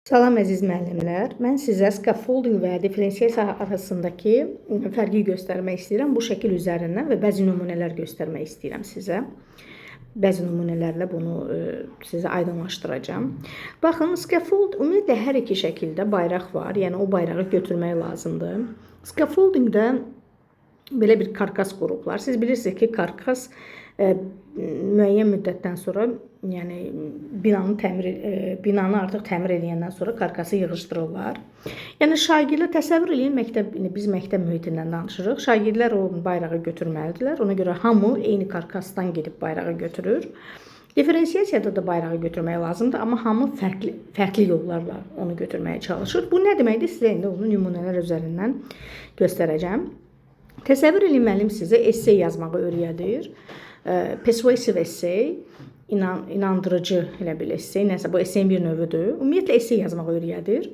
Salam əziz müəllimlər. Mən sizə scaffolding və diferensiasiya arasındakı fərqi göstərmək istəyirəm bu şəkil üzərindən və bəzi nümunələr göstərmək istəyirəm sizə. Bəzi nümunələrlə bunu sizə aydınlaşdıracağam. Baxın, scaffold ümumiyyətlə hər iki şəkildə bayraq var. Yəni o bayrağı götürmək lazımdır. Scaffoldingdə belə bir karkas qurublar. Siz bilirsiniz ki, karkas müəyyən müddətdən sonra, yəni binanı artıq təmir edəndən sonra karkası yığışdırırlar. Yəni şagirdlər, təsəvvür eləyin, məktəb, indi biz məktəb mühitindən danışırıq. Şagirdlər o bayrağı götürməlidirlər. Ona görə hamı eyni karkasdan gedib bayrağı götürür. Diferensiasiyada da bayrağı götürmək lazımdır, amma hamı fərqli fərqli yollarla onu götürməyə çalışır. Bu nə deməkdir? Sizə indi onu nümunələr üzərindən göstərəcəm. Təsəvvür eləyin, müəllim sizə essay yazmağı öyrədir. Persuasive essay, inandırıcı elə bil essay, nəsə bu essayin bir növüdür. Ümumiyyətlə essay yazmağı öyrədir.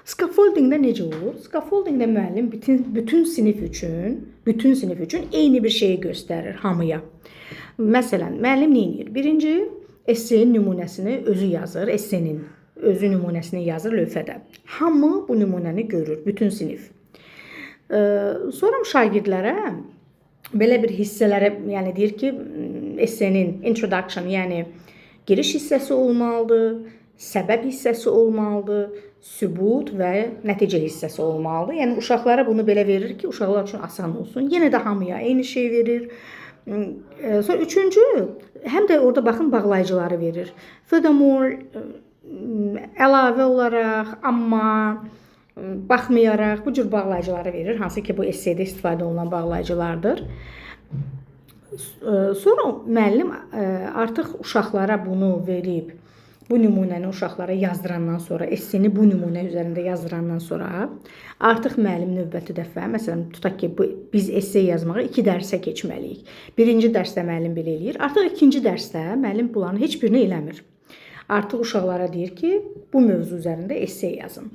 Scaffoldingdə necə olur? Scaffoldingdə müəllim bütün sinif üçün eyni bir şeyi göstərir hamıya. Məsələn, müəllim nə edir? Birinci, esseyin nümunəsini özü yazır, essenin özü nümunəsini yazır lövhədə. Hamı bu nümunəni görür, bütün sinif. Sonra şagirdlərə belə bir hissələrə, yəni deyir ki, essenin introduction, yəni giriş hissəsi olmalıdır, səbəb hissəsi olmalıdır, sübut və nəticə hissəsi olmalıdır. Yəni uşaqlara bunu belə verir ki, uşaqlar üçün asan olsun. Yenə də hamıya eyni şey verir. Sonra üçüncü, həm də orada baxın, bağlayıcıları verir. Furthermore, əlavə olaraq, amma, baxmayaraq, bu cür bağlayıcıları verir, hansı ki bu esseydə istifadə olunan bağlayıcılardır. Sonra müəllim artıq uşaqlara bunu verib, bu nümunəni uşaqlara yazdırandan sonra, esseni bu nümunə üzərində yazdırandan sonra artıq müəllim növbəti dəfə, məsələn, tutaq ki, biz esse yazmağa iki dərsə keçməliyik. Birinci dərsdə müəllim belə eləyir. Artıq ikinci dərsdə müəllim bunların heç birini eləmir. Artıq uşaqlara deyir ki, bu mövzu üzərində esse yazın.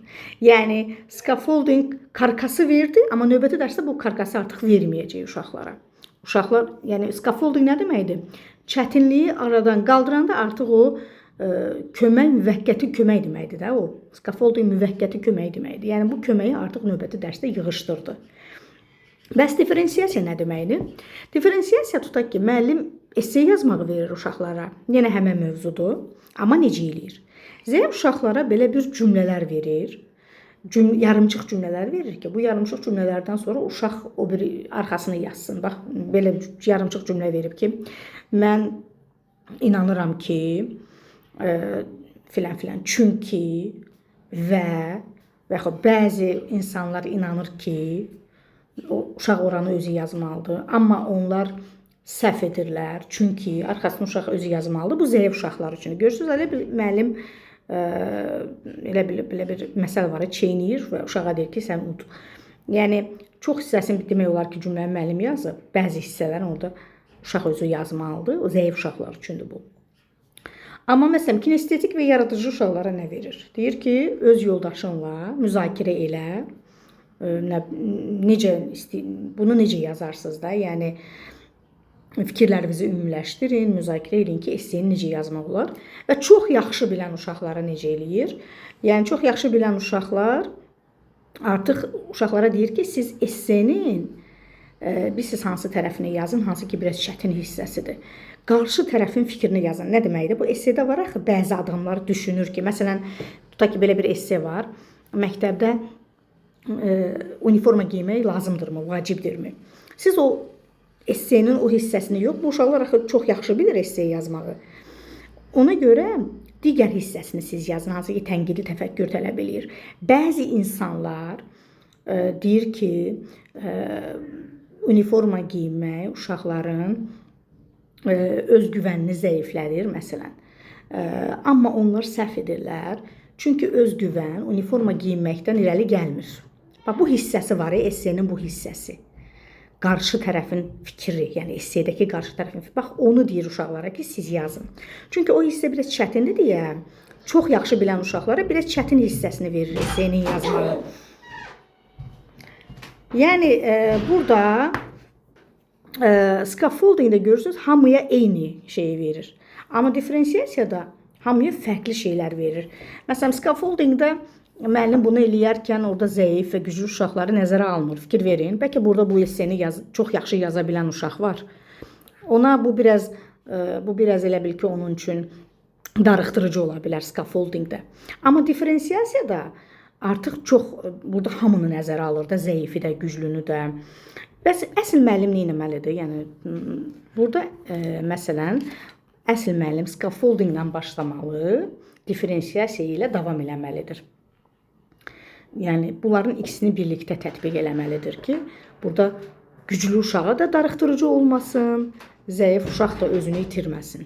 Yəni scaffolding karkası verdi, amma növbəti dərsdə bu karkası artıq verməyəcək uşaqlara. Uşaqlar, yəni scaffolding nə deməkdir? Çətinliyi aradan qaldıranda artıq o kömək, müvəqqəti kömək deməkdir də o. Scaffolding müvəqqəti kömək deməkdir. Yəni bu köməyi artıq növbəti dərsdə yığışdırdı. Bəs diferensiasiya nə deməkdir? Diferensiasiya, tutaq ki, müəllim esse yazmağı verir uşaqlara. Yenə həmin mövzudur. Amma necə eləyir? Zəif uşaqlara belə bir cümlələr verir. Yarımçıq cümlələr verir ki, bu yarımçıq cümlələrdən sonra uşaq o bir arxasını yazsın. Bax, belə yarımçıq cümlə verib ki, mən inanıram ki, filan filan, çünki və yaxud bəzi insanlar inanır ki, o uşaq oranı özü yazmalıdır. Amma onlar səhv edirlər. Çünki arxasını uşaq özü yazmalıdır. Bu zəif uşaqlar üçün. Görürsüz, elə bir müəllim elə bir belə bir məsəl var, çeynəyir və uşağa deyir ki, sən ud. Yəni çox hissəsini demək olar ki, cümləni müəllim yazıb. Bəzi hissələrini orada uşaq özü yazmalıdır. O zəif uşaqlar üçündür bu. Amma məsələn, kinestetik və yaradıcı uşaqlara nə verir? Deyir ki, öz yoldaşınla müzakirə elə. Bunu necə yazarsınız da? Yəni fikirlərinizi ümumiləşdirin, müzakirə edin ki, esseni necə yazmaq olar və çox yaxşı bilən uşaqlara necə eləyir? Yəni çox yaxşı bilən uşaqlar, artıq uşaqlara deyir ki, siz essenin bilirsiniz hansı tərəfini yazın, hansı ki biraz çətin hissəsidir. Qarşı tərəfin fikrini yazın. Nə deməkdir? Bu essedə var axı, bəzi adamlar düşünür ki, məsələn, tutaq ki, belə bir esse var. Məktəbdə uniforma geymək lazımdırmı, vacibdirmi? Siz o essenin o hissəsini yox, bu uşaqlar axı çox yaxşı bilir esse yazmağı. Ona görə digər hissəsini siz yazın, hansı ki tənqidi təfəkkür tələb eləyir. Bəzi insanlar deyir ki, uniforma geyinmək uşaqların özgüvənini zəiflədir məsələn. Amma onlar səhv edirlər. Çünki özgüvən uniforma geyinməkdən irəli gəlmir. Bax, bu hissəsi var, essenin bu hissəsi. Qarşı tərəfin fikri, yəni essedəki qarşı tərəfin fikri. Bax, onu deyir uşaqlara ki, siz yazın. Çünki o hissə biraz çətindir deyə çox yaxşı bilən uşaqlara biraz çətin hissəsini verir essenin yazmağı. Yəni burada scaffoldingdə görürsüz, hamıya eyni şeyi verir. Amma diferensiasiyada Hamıya fərqli şeylər verir. Məsələn, scaffoldingdə müəllim bunu eləyərkən orada zəif və güclü uşaqları nəzərə almır. Fikir verin. Bəlkə burada bu esseni çox yaxşı yaza bilən uşaq var. Ona bu biraz elə bil ki, onun üçün darıxdırıcı ola bilər scaffoldingdə. Amma diferensiasiyada artıq çox burada hamını nəzərə alır da, zəifi də, güclünü də. Bəs əsl müəllim nə etməlidir? Yəni burada məsələn, əsl müəllim scaffoldingdən başlamalı, diferensiasiya ilə davam eləməlidir. Yəni bunların ikisini birlikdə tətbiq eləməlidir ki, burada güclü uşağa da darıxdırıcı olmasın, zəif uşaq da özünü itirməsin.